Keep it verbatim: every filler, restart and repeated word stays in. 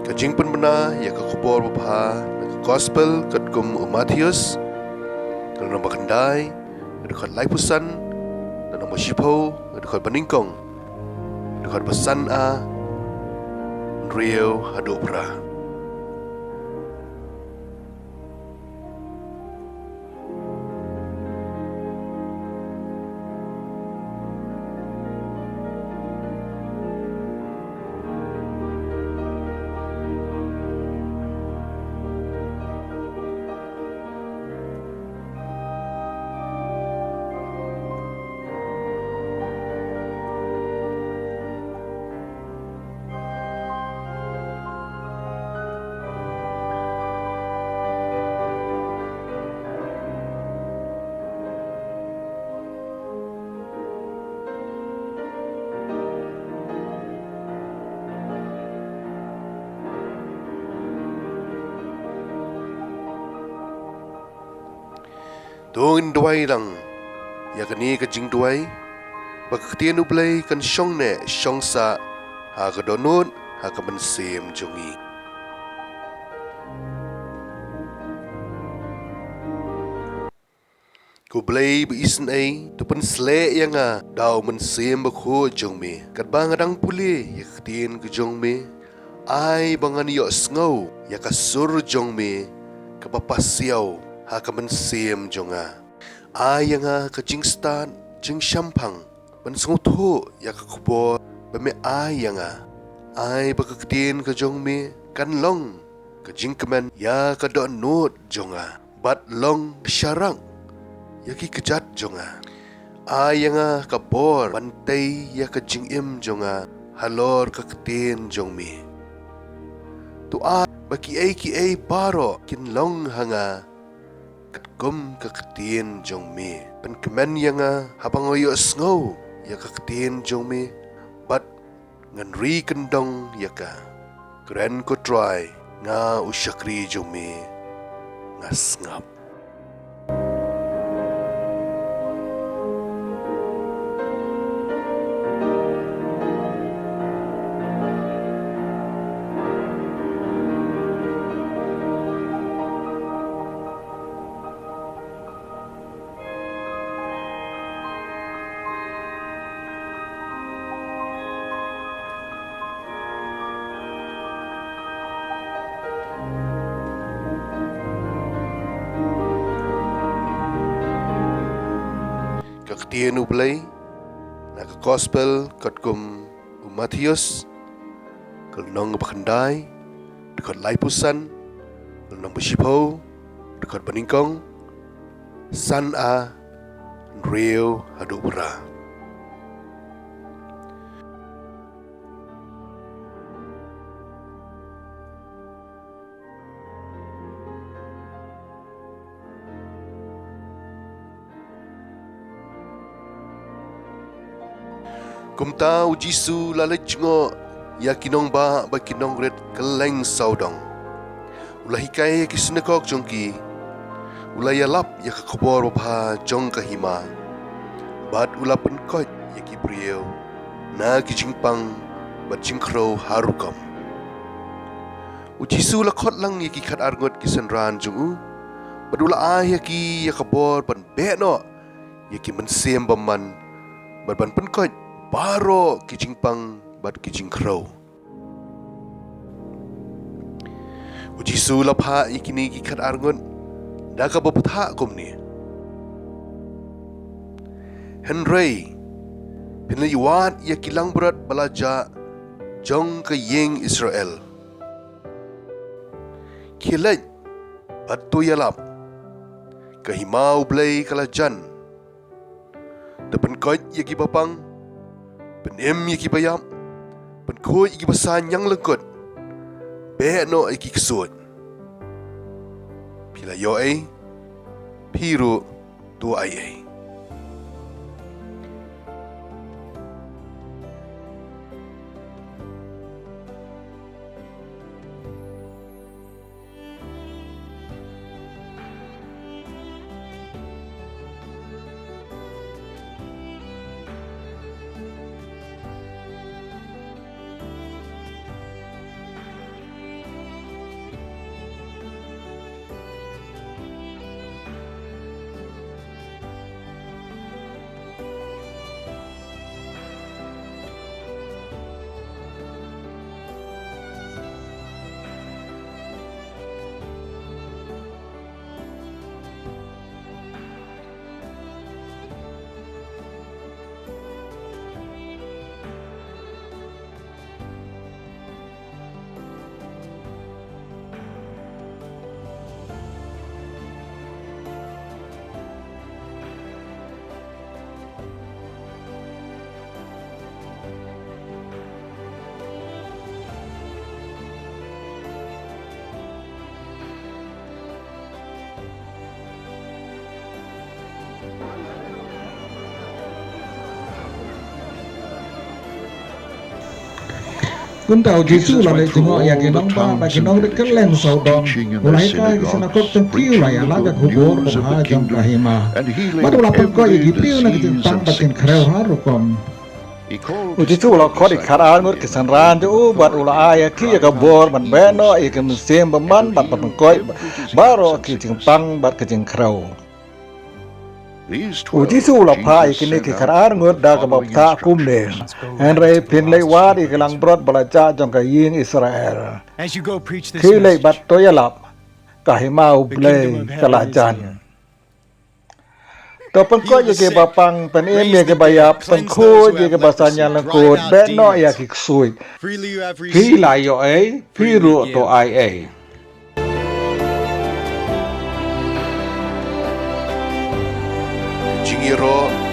Ka jingpynbna ïa ka khubor babha na ka gospel katkum u Mathaios, ka lynnong ba khyndai, ka dkhot laiphew san, ka lynnong ba shiphew, ka dkhot ba nyngkong, ka dkhot ba san a, hynriew haduh phra. To ngin duwai lang ïa kane ka jingduwai, ba ka ktien U Blei kan shong neh shong sah ha ka dohnud ha ka mynsiem jong ngi. Ko Blei ba isynei, to pynsleh ïa nga da u Mynsiem Bakhuid jong me. Katba nga dang pule ïa ka ktien ka jong me, ai ba ngan ïohsngew ïa ka sur jong me kaba pasiaw ha ka mynsiem jong nga. Ai ïa nga ka jingstad jingshemphang ban sngewthuh ïa ka khubor ba me ai ïa nga. Ai ba ka ktien ka jong me kan long ka jingkmen ïa ka dohnud jong nga, bad long sharak ïa ki kjat jong nga. Ai ïa nga ka bor ban tei ïa ka jingim jong nga halor ka ktien jong me. To ai ba kiei kiei baroh kin long ha nga katkum ka ktien jong me. Pynkmen ïa nga haba nga ïohsngew ïa ka ktien jong me, bad ngan ri kyndong ïa ka. Kren ko Trai, nga u shakri jong me, nga sngap. Ka ktien U Blei na ka gospel katkum u Mathaios, ka lynnong ba khyndai, dkhot laiphew san, lynnong ba shiphew, dkhot ba nyngkong, san a, hynriew haduh phra. Kumta u Jisu u la leit jngoh ïa ki nongbah bad ki nongrit kylleng sawdong. U la hikai ïa ki synagog jong ki. U la ïalap ïa ka khubor babha jong ka hima. Bad u la pynkoit ïa ki briew na ki jingpang bad jingkhrew har rukom. U Jisu u la khot lang ïa ki khatar ngut ki synran jong u, bad u la ai ïa ki ïa ka bor ban beh noh ïa ki mynsiem bymman, bad ban pynkoit baroh ki jingpang bad ki jingkhrew. U Jisu u la phah ïa kine ki khatar ngut da kaba bthah kumne: Hynrei phin leit wad ïa ki langbrot ba la jah jong ka ïing Israel. Khie leit bad to ïalap, ka hima U Blei ka la jan. To pynkoit ïa ki bapang, pynim ïa ki baïap, pynkhuid ïa ki basaiñ ïanglyngkut, beh noh ïa ki ksuid. Phi la ïoh ei, phi ruh to ai ei. Kumta u Jisu u la leit jngoh ïa ki nongbah bad ki nongrit kylleng sawdong. U la hikai ha ki synagog jong ki, u la ïalam ïa ka khubor babha jong ka hima. Bad u la pynkoit ïa ki briew na ki jingpang bad jingkhrew har rukom. U Jisu u la khot ïa ki khatar ngut ki synran jong u bad u la ai ïa ki ïa ka bor ban beh noh ïa ki mynsiem bymman bad ban pynkoit baroh ki jingpang bad ki jingkhrew. U Jisu u la phah ïa kine ki khatar ngut da kaba bthah kumne: Hynrei phin leit wad ïa ki langbrot ba la jah jong ka ïing Israel. Phi leit bad to ïalap, ka hima U Blei ka la jan. To pynkoit ïa ki bapang, pynim ïa ki baïap, pynkhuid ïa ki basaiñ ïalyngkut, beh noh ïa ki ksuid. Phi la ïoh ei, phi ruh to ai ei. Jingïaroh